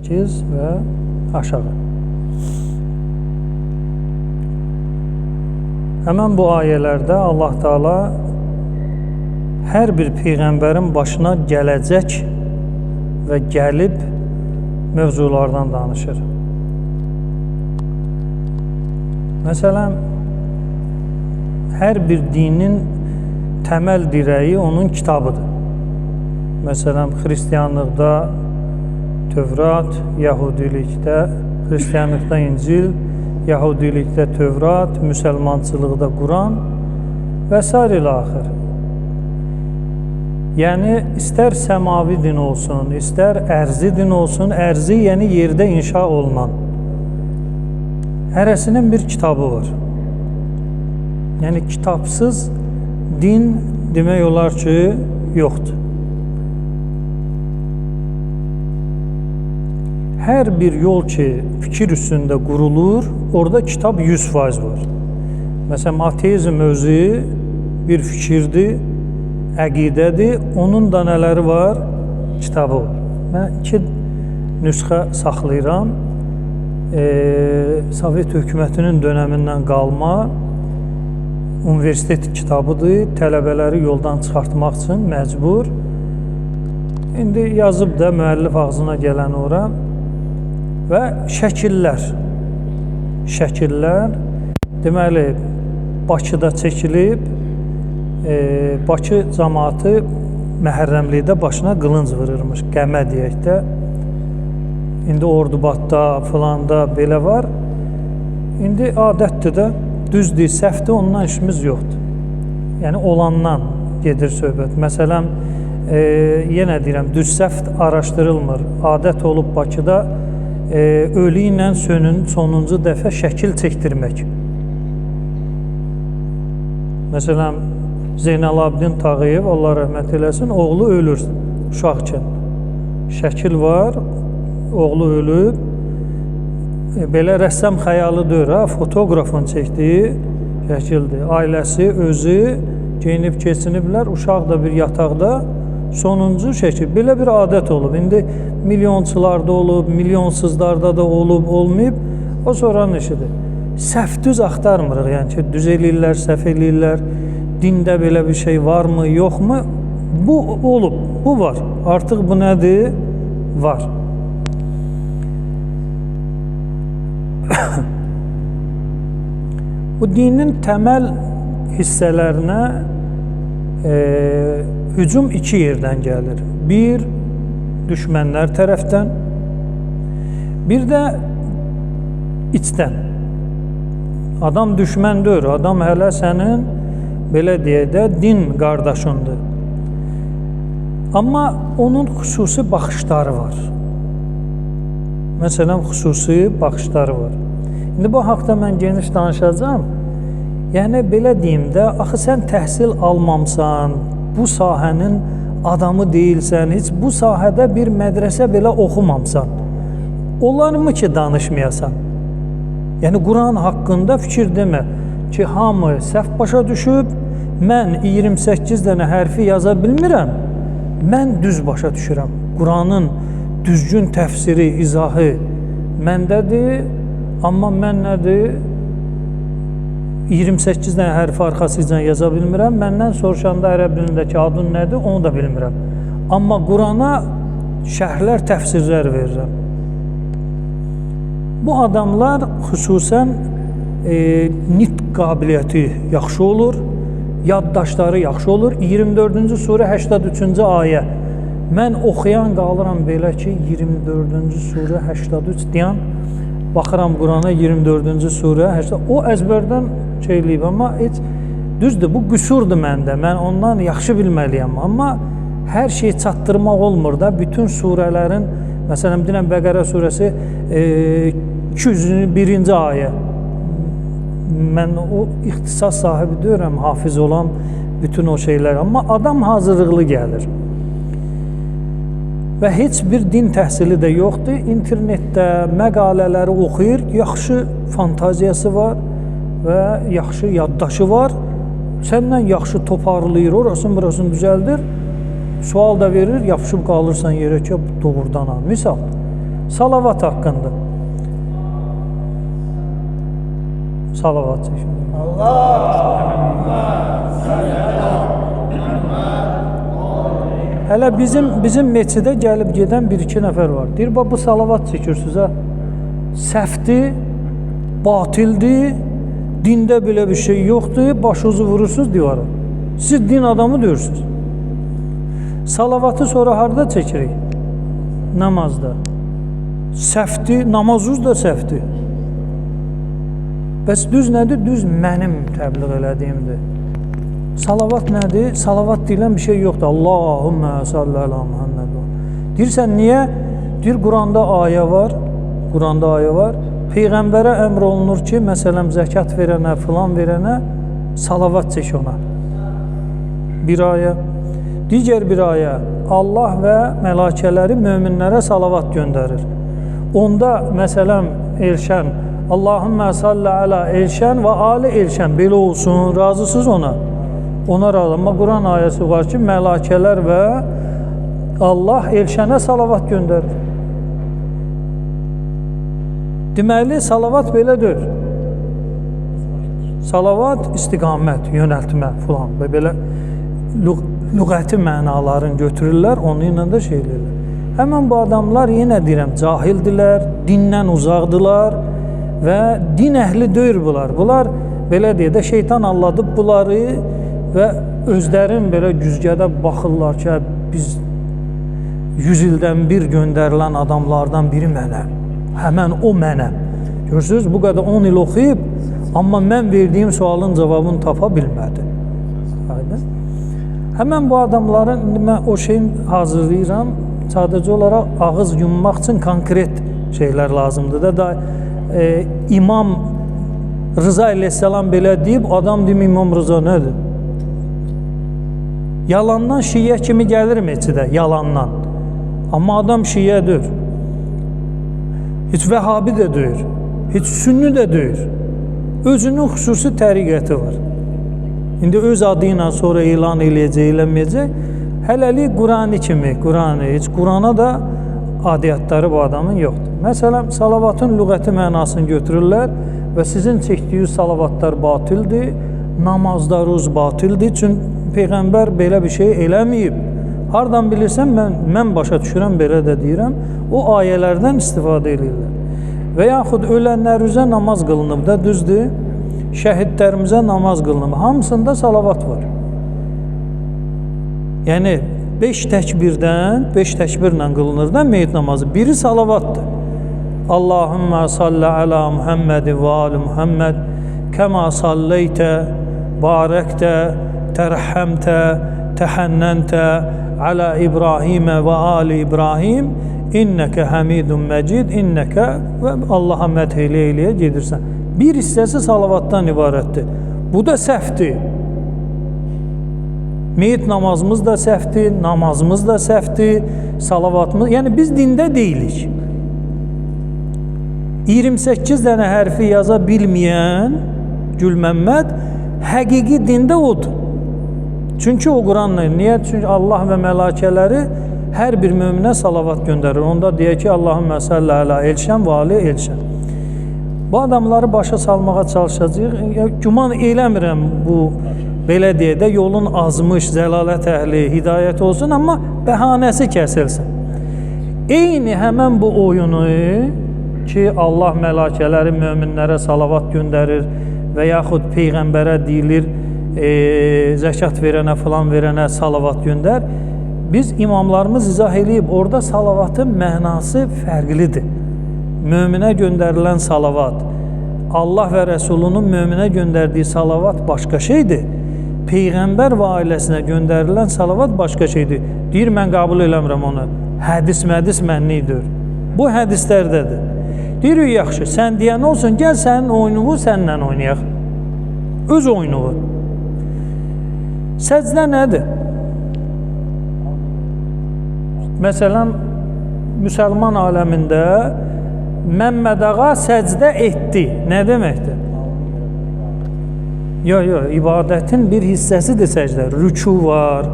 8 və aşağı. Həmən bu ayələrdə Allah Teala hər bir peyğəmbərin başına gələcək və gəlib mövzulardan danışır. Məsələn, hər bir dinin təməl dirəyi onun kitabıdır. Məsələn, xristianlıqda Tövrat, Yahudilikdə, xristianlıqda İncil, Yahudilikdə Tövrat, müsəlmançılıqda Quran və sair ilə axır. Yəni, istər səmavi din olsun, istər ərzi din olsun, ərzi yəni yerdə inşa olunan, hərəsinin bir kitabı var. Yəni, kitabsız din demək olar ki, yoxdur. Hər bir yol ki, fikir üstündə qurulur, orada kitab 100% var. Məsələn, ateizm özü bir fikirdir, əqidədir, onun da nələri var? Kitabı var. Mən iki nüsxə saxlayıram. Sovet hökumətinin dönəmindən qalma universitet kitabıdır. Tələbələri yoldan çıxartmaq üçün məcbur. İndi yazıb da müəllif ağzına gələn ora. Və şəkillər. Şəkillər, deməli, Bakıda çəkilib, Bakı cəmaatı Məhərrəmlikdə başına qılınc vururmuş, qəmə deyək də. İndi Ordubadda filanda belə var. İndi adətdir də, düzdür, səhvdir, ondan işimiz yoxdur. Yəni, olandan gedir söhbət. Məsələn, yenə deyirəm, düz səhv araşdırılmır. Adət olub Bakıda ölü ilə sonuncu dəfə şəkil çəkdirmək. Məsələn, Zeynalabdin Tağıyev, Allah rəhmət eləsin, oğlu ölür uşaqkən. Şəkil var, oğlu ölüb. Belə rəssam xəyalı deyir, ha, fotoqrafın çəkdiyi şəkildir. Ailəsi, özü geyinib keçiniblər, uşaq da bir yataqda sonuncu şəkil. Belə bir adət olub. İndi milyonçularda olub, milyonsuzlarda da olub, olmayıb. O sonranın işidir. Səhv düz axtarmırıq, yəni ki, düz eləyirlər, səhv eləyirlər. Dində belə bir şey varmı, yoxmu? Bu olub, bu var. Artıq bu nədir? Var. Bu dinin təməl hissələrinə hücum iki yerdən gəlir. Bir, düşmənlər tərəfdən, bir də içdən. Adam düşmən deyil, adam hələ sənin, belə deyək də, din qardaşındır. Amma onun xüsusi baxışları var. Məsələn, xüsusi baxışları var. İndi bu haqda mən geniş danışacağam. Yəni, belə deyim də, axı sən təhsil almamsan, bu sahənin adamı deyilsən, heç bu sahədə bir mədrəsə belə oxumamsan. Olarmı ki, danışmayasan? Yəni, Quran haqqında fikir demə ki, hamı səhv başa düşüb, mən 28 dənə hərfi yaza bilmirəm, mən düz başa düşürəm. Quranın düzgün təfsiri, izahı məndədir, amma mən nədir? 28 dənə hərfi arxasıca yaza bilmirəm. Məndən soruşanda ərəb dilindəki adın nədir, onu da bilmirəm. Amma Qurana şərhlər, təfsirlər verirəm. Bu adamlar xüsusən nitq qabiliyyəti yaxşı olur, yaddaşları yaxşı olur. 24-cü surə 83-cü ayə. Mən oxuyan qalıram belə ki, 24-cü surə 83 deyən, baxıram Qurana 24-cü surə 80. O əzbərdən şey eləyib, amma heç düzdür, bu qüsurdur məndə. Mən ondan yaxşı bilməliyəm, amma hər şeyi çatdırmaq olmur da. Bütün surələrin, məsələn, denən Bəqərə surəsi 201-ci ayə. Mən o ixtisas sahibi deyirəm, hafiz olan bütün o şeylər. Amma adam hazırlıqlı gəlir. Və heç bir din təhsili də yoxdur. İnternetdə məqalələri oxuyur, yaxşı fantaziyası var və yaxşı yaddaşı var. Səndən yaxşı toparlayır, orasını burasını düzəldir. Sual da verir, yapışıb qalırsan yerə ki, doğrudan ha. Misal, Salavat haqqında. Salavat çəkin. Hələ bizim meçidə gəlib gedən bir-iki nəfər var. Deyir, bax, bu salavat çəkirsiniz, ha. Səhvdir, batildir, dində belə bir şey yoxdur, başınızı vurursunuz divara. Siz din adamı deyirsiniz. Salavatı sonra harada çəkirik? Namazda. Səhvdir, namazınız da səhvdir. Bəs düz nədir? Düz mənim təbliğ elədiyimdir. Salavat nədir? Salavat deyilən bir şey yoxdur. Allahümmə salli əla Muhammed. Deyirsən, niyə? Deyir, Quranda ayə var. Quranda ayə var. Peyğəmbərə əmr olunur ki, məsələn, zəkat verənə, filan verənə salavat çək ona. Bir ayə. Digər bir ayə, Allah və məlakələri möminlərə salavat göndərir. Onda, məsələn, Elşən, Allahümmə salli əla Elşən və ali Elşən, belə olsun, razısınız ona. Ona razı. Amma Quran ayəsi var ki, məlakələr və Allah Elşənə salavat göndərir. Deməli, salavat belə deyil. Salavat istiqamət, yönəltmə filan və belə lüğəti mənalarını götürürlər, onu ilə də şey eləyirlər. Həmən bu adamlar, yenə deyirəm, cahildilər, dindən uzaqdılar və din əhli deyil bunlar. Bunlar, belə deyək də, şeytan alladıb bunları və özlərin belə güzgədə baxırlar ki, biz 100 ildən bir göndərilən adamlardan biri mənəm. Həmən o mənəm. Görürsünüz, bu qədər 10 il oxuyub, amma mən verdiyim sualın cavabını tapa bilmədi. Aydın. Həmən bu adamların, indi mən o şeyin hazırlayıram, sadəcə olaraq ağız yummaq üçün konkret şeylər lazımdır da. İmam Rıza əleyhissalam belə deyib, adam deyim, İmam Rıza nədir? Yalandan şiyə kimi gəlir meçidə, yalandan. Amma adam şiyə deyir. Heç vəhabi də deyir, heç sünni də deyir. Özünün xüsusi təriqəti var. İndi öz adı ilə sonra elan eləyəcək, eləməyəcək. Hələlik Qurani kimi, Qurani, heç Qurana da adiyyatları bu adamın yoxdur. Məsələn, salavatın lüğəti mənasını götürürlər və sizin çəkdiyiniz salavatlar batildir, namazlarınız batildir. Çünki Peyğəmbər belə bir şey eləməyib. Hardan bilirsən, mən başa düşürəm, belə də deyirəm, o ayələrdən istifadə eləyirlər. Və yaxud ölənlərimizə namaz qılınıb da, düzdür, şəhidlərimizə namaz qılınıb. Hamısında salavat var. Yəni, 5 təkbirdən, 5 təkbirlə qılınır da meyit namazı. Biri salavatdır. Allahümmə salli əla Muhammedin və ali Muhammed kəma salleytə, barəktə, tərhəmtə, təhənnəntə alə İbrahimə və ali İbrahim innəkə həmidun məcid, innəkə və Allaha mədh eləyə eləyə gedirsən. Bir hissəsi salavatdan ibarətdir. Bu da səhvdir. Meyit namazımız da səhvdir, namazımız da səhvdir, salavatımız... Yəni, biz dində deyilik. 28 dənə hərfi yaza bilməyən Gül Məmməd həqiqi dində odur. Çünki o Quranla, niyə? Çünki Allah və məlakələri hər bir möminə salavat göndərir. Onda deyək ki, Allahümmə salli əla Elşən və ali Elşən. Bu adamları başa salmağa çalışacağıq. Güman eləmirəm bu, belə deyək də, yolun azmış, zəlalət əhli, hidayət olsun, amma bəhanəsi kəsilsin. Eyni həmən bu oyunu ki, Allah məlakələri möminlərə salavat göndərir və yaxud Peyğəmbərə deyilir, zəkat verənə, filan verənə salavat göndər. Biz imamlarımız izah eləyib, orada salavatın mənası fərqlidir. Möminə göndərilən salavat, Allah və Rəsulunun möminə göndərdiyi salavat başqa şeydir. Peyğəmbər və ailəsinə göndərilən salavat başqa şeydir. Deyir, mən qəbul eləmirəm onu. Hədis mədis mənlikdir. Bu hədislərdədir. Deyir, yaxşı, sən deyən olsun, gəl sənin oyununu səninlə oynayaq. Öz oyununu. Səcdə nədir? Məsələn, müsəlman aləmində Məmməd ağa səcdə etdi. Nə deməkdir? Yox, yox, ibadətin bir hissəsidir səcdə. Rükû var,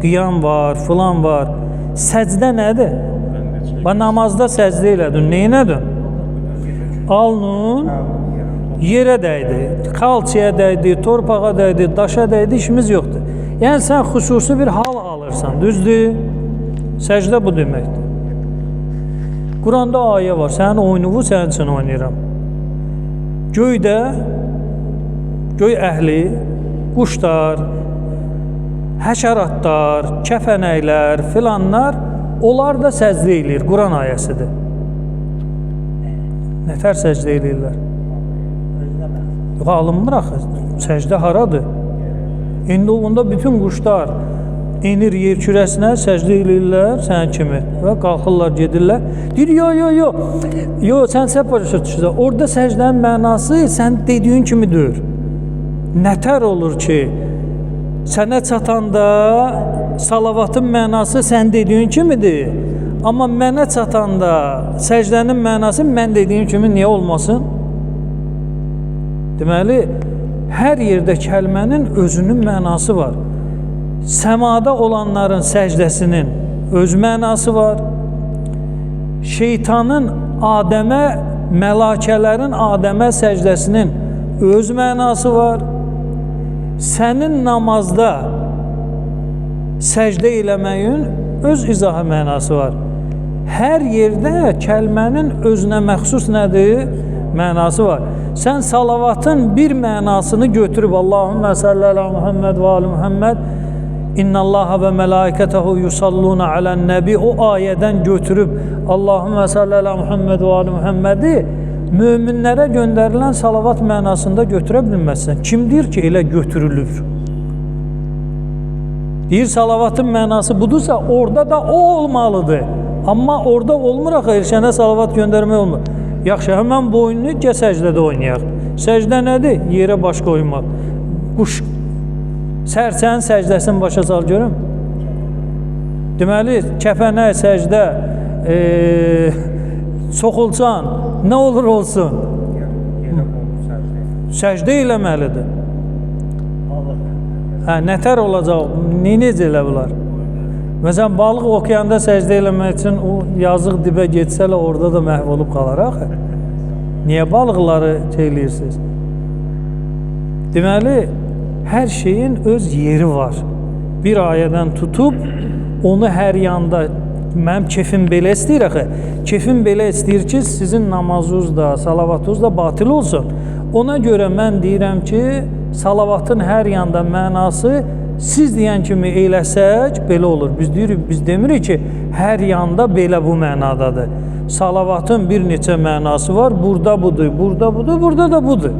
qiyam var, filan var. Səcdə nədir? Və namazda səcdə elədin, neynədin? Alnın yerə dəydi, xalçaya dəydi, torpağa dəydi, daşa dəydi, işimiz yoxdur. Yəni, sən xüsusi bir hal alırsan, düzdür? Səcdə bu deməkdir. Quranda ayə var, sənin oyunuvu sənin üçün oynayıram. Göydə, göy əhli, quşlar, həşəratlar, kəfənəklər, filanlar, onlar da səcdə eləyir, Quran ayəsidir. Nətər səcdə eləyirlər? Yox, alınmır axı, səcdə haradır? İndi onda bütün quşlar enir yer kürəsinə, səcdə eləyirlər sənin kimi və qalxırlar, gedirlər. Deyir, yo, yo, yo, yo, sən səhv başa düşürsən. Orada səcdənin mənası sən dediyin kimi deyir. Nətər olur ki, sənə çatanda salavatın mənası sən dediyin kimidir. Amma mənə çatanda səcdənin mənası mən dediyim kimi niyə olmasın? Deməli, hər yerdə kəlmənin özünün mənası var. Səmada olanların səcdəsinin öz mənası var. Şeytanın Adəmə, məlakələrin Adəmə səcdəsinin öz mənası var. Sənin namazda səcdə eləməyin öz izahı mənası var. Hər yerdə kəlmənin özünə məxsus nədir? Mənası var. Sən salavatın bir mənasını götürüb Allahümmə salli əla Muhammed və ali Muhammed İnnallaha və mələikətəhu yusalluna alə'n-nəbi o ayədən götürüb Allahümmə salli əla Muhammed və ali Muhammədi möminlərə göndərilən salavat mənasında götürə bilməzsən. Kim deyir ki, elə götürülür? Deyir, salavatın mənası budursa, orada da o olmalıdır. Amma orada olmur axı, Elşənə salavat göndərmək olmur. Yaxşı, həmən bu oyunu gəl səcdədə oynayaq. Səcdə nədir? Yerə baş qoymaq. Quş, sərçənin səcdəsini başa sal görüm. Deməli, kəpənək, səcdə, soxulcan, nə olur olsun? Səcdə eləməlidir. Hə, nətər olacaq, necə elə bunlar? Məsələn, balıq okeanda səcdə eləmək üçün o yazıq dibə getsələ orada da məhv olub qalar axı. Niyə balıqları şey eləyirsiniz? Deməli, hər şeyin öz yeri var. Bir ayədən tutub, onu hər yanda, mənim kefim belə istəyir axı. Kefim belə istəyir ki, sizin namazınız da, salavatınız da batil olsun. Ona görə mən deyirəm ki, salavatın hər yanda mənası siz deyən kimi eləsək, belə olur. Biz deyirik, biz demirik ki, hər yanda belə bu mənadadır. Salavatın bir neçə mənası var. Burada budur, burada budur, burada da budur.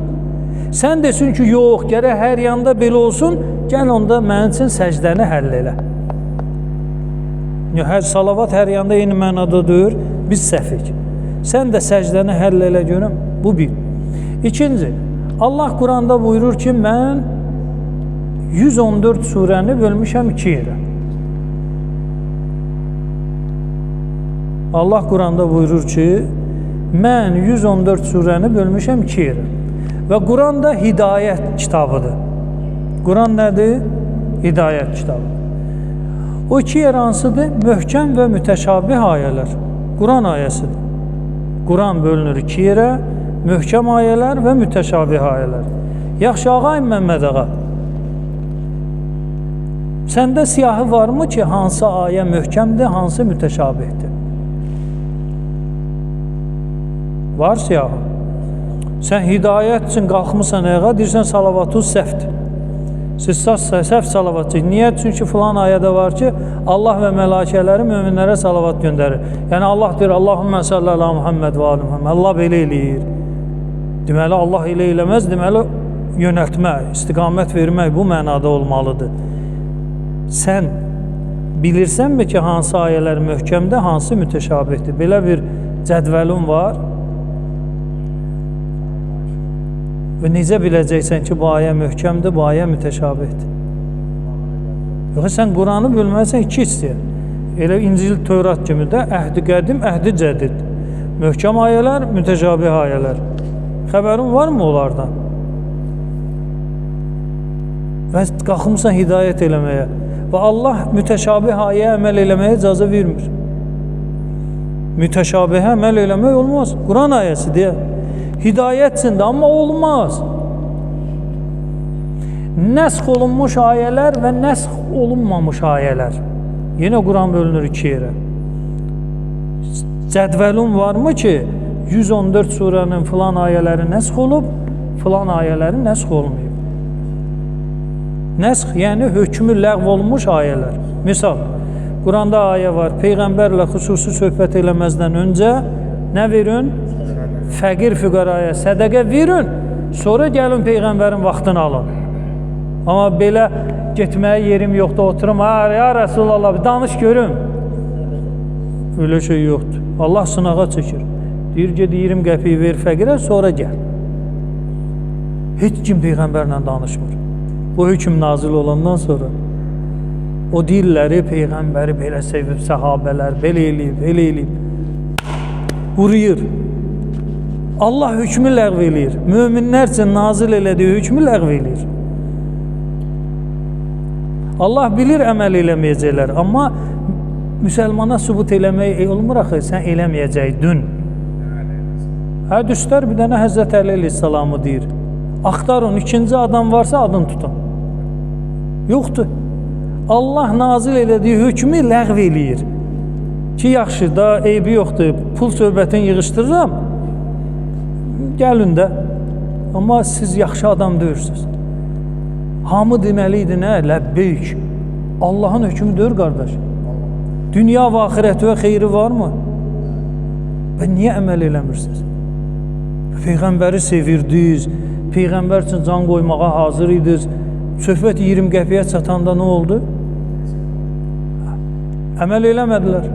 Sən desin ki, yox, gərək hər yanda belə olsun, gəl onda mənim üçün səcdəni həll elə. Hər salavat hər yanda eyni mənada deyir, biz səhvik. Sən də səcdəni həll elə görüm, bu bir. İkinci, Allah Quranda buyurur ki, mən 114 surəni bölmüşəm iki yerə. Allah Quranda buyurur ki, mən 114 surəni bölmüşəm iki yerə. Və Quran da hidayət kitabıdır. Quran nədir? Hidayət kitabı. O iki yer hansıdır? Möhkəm və mütəşabih ayələr. Quran ayəsidir. Quran bölünür iki yerə, möhkəm ayələr və mütəşabih ayələr. Yaxşı, ağayım Məmməd ağa, səndə siyahı varmı ki, hansı ayə möhkəmdir, hansı mütəşabihdir? Var siyahı. Sən hidayət üçün qalxmısan ayağa, deyirsən salavatuz səhvdir. Siz səhv salavatçı. Niyə? Çünki filan ayədə var ki, Allah və məlakələri möminlərə salavat göndərir. Yəni Allah deyir, Allahümmə salli əla Muhammed və ali Muhammed. Allah belə eləyir. Deməli, Allah elə eləməz, deməli, yönəltmə, istiqamət vermək bu mənada olmalıdır. Sən bilirsənmi ki, hansı ayələr möhkəmdir, hansı mütəşabihdir? Belə bir cədvəlin var. Və necə biləcəksən ki, bu ayə möhkəmdir, bu ayə mütəşabihdir? Yox, sən Quranı bölməlisən iki hissəyə. Elə İncil, Tövrat kimi də əhdi qədim, əhdi cədid. Möhkəm ayələr, mütəşabih ayələr. Xəbərin varmı onlardan? Və qalxmısan hidayət eləməyə. Və Allah mütəşabih ayə əməl eləməyə icazə vermir. Mütəşabihə əməl eləmək olmaz. Quran ayəsi deyə. Hidayət içində, amma olmaz. Nəsx olunmuş ayələr və nəsx olunmamış ayələr. Yenə Quran bölünür iki yerə. Cədvəlin varmı ki, 114 surənin filan ayələri nəsx olub, filan ayələri nəsx olmayıb. Nəsx, yəni hökmü ləğv olunmuş ayələr. Misal, Quranda ayə var, Peyğəmbərlə xüsusi söhbət eləməzdən öncə nə verin? Fəqir füqəraya sədəqə verin, sonra gəlin Peyğəmbərin vaxtını alın. Amma belə getməyə yerim yoxdur, oturum, ha, ya Rəsulallah, bir danış görüm. Öyle şey yoxdur. Allah sınağa çəkir. Deyir, ged 20 qəpik ver fəqirə, sonra gəl. Heç kim Peyğəmbərlə danışmır. Bu hökm nazil olandan sonra o deyirləri Peyğəmbəri belə sevib səhabələr, belə eləyib, belə eləyib. Quruyur. Allah hökmü ləğv eləyir. Möminlər üçün nazil elədiyi hökmü ləğv eləyir. Allah bilir əməl eləməyəcəklər, amma müsəlmana sübut eləmək olmur axı, sən eləməyəcəkdin. Hədislər bir dənə Həzrət Əli əleyhissalamı deyir. Axtarın, ikinci adam varsa adını tutun. Yoxdur. Allah nazil elədiyi hökmü ləğv eləyir. Ki, yaxşı da, eybi yoxdur, pul söhbətini yığışdırıram, gəlin də. Amma siz yaxşı adam deyilsiniz. Hamı deməli idi nə? Ləbbeyk. Allahın hökmü deyir, qardaş. Dünya və axirət və xeyri varmı? Və niyə əməl eləmirsiniz? Peyğəmbəri sevirdiniz, Peyğəmbər üçün can qoymağa hazır idiniz. Söhbət 20 qəpiyə çatanda nə oldu? Əməl eləmədilər.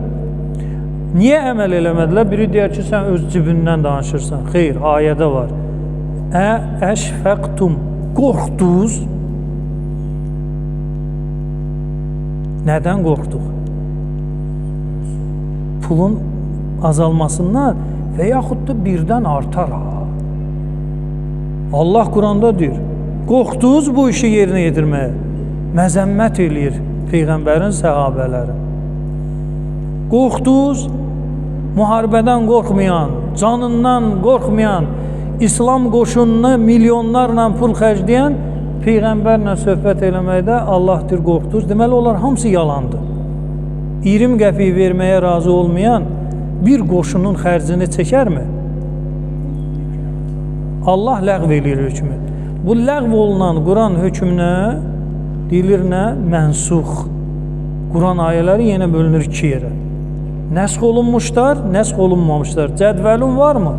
Niyə əməl eləmədilər? Biri deyər ki, sən öz cibindən danışırsan. Xeyr, ayədə var. Əşfəqtum. Qorxdunuz. Nədən qorxduq? Pulun azalmasından və yaxud da birdən artar. Allah Quranda deyir, qorxdunuz bu işi yerinə yetirməyə. Məzəmmət eləyir Peyğəmbərin səhabələri. Qorxdunuz, müharibədən qorxmayan, canından qorxmayan, İslam qoşununu milyonlarla pul xərcləyən Peyğəmbərlə söhbət eləməkdə Allah deyir, qorxdunuz. Deməli, onlar hamısı yalandır. 20 qəpik verməyə razı olmayan bir qoşunun xərcini çəkərmi? Allah ləğv eləyir hökmü. Bu ləğv olunan Quran hökmünə deyilir nə? Mənsux. Quran ayələri yenə bölünür iki yerə. Nəsx olunmuşlar, nəsx olunmamışlar. Cədvəlin varmı?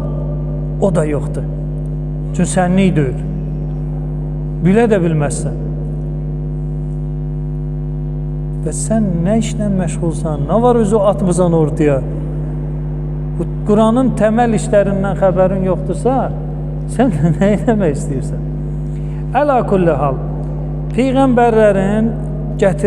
O da yoxdur. Çünki sənlik deyil. Bilə də bilməzsən. Və sən nə işlə məşğulsan? Nə var özü atmısan ortaya? Bu Quranın təməl işlərindən xəbərin yoxdursa, sən nə eləmək istəyirsən? Əla kulli hal, Peyğəmbərlərin gətirdiyi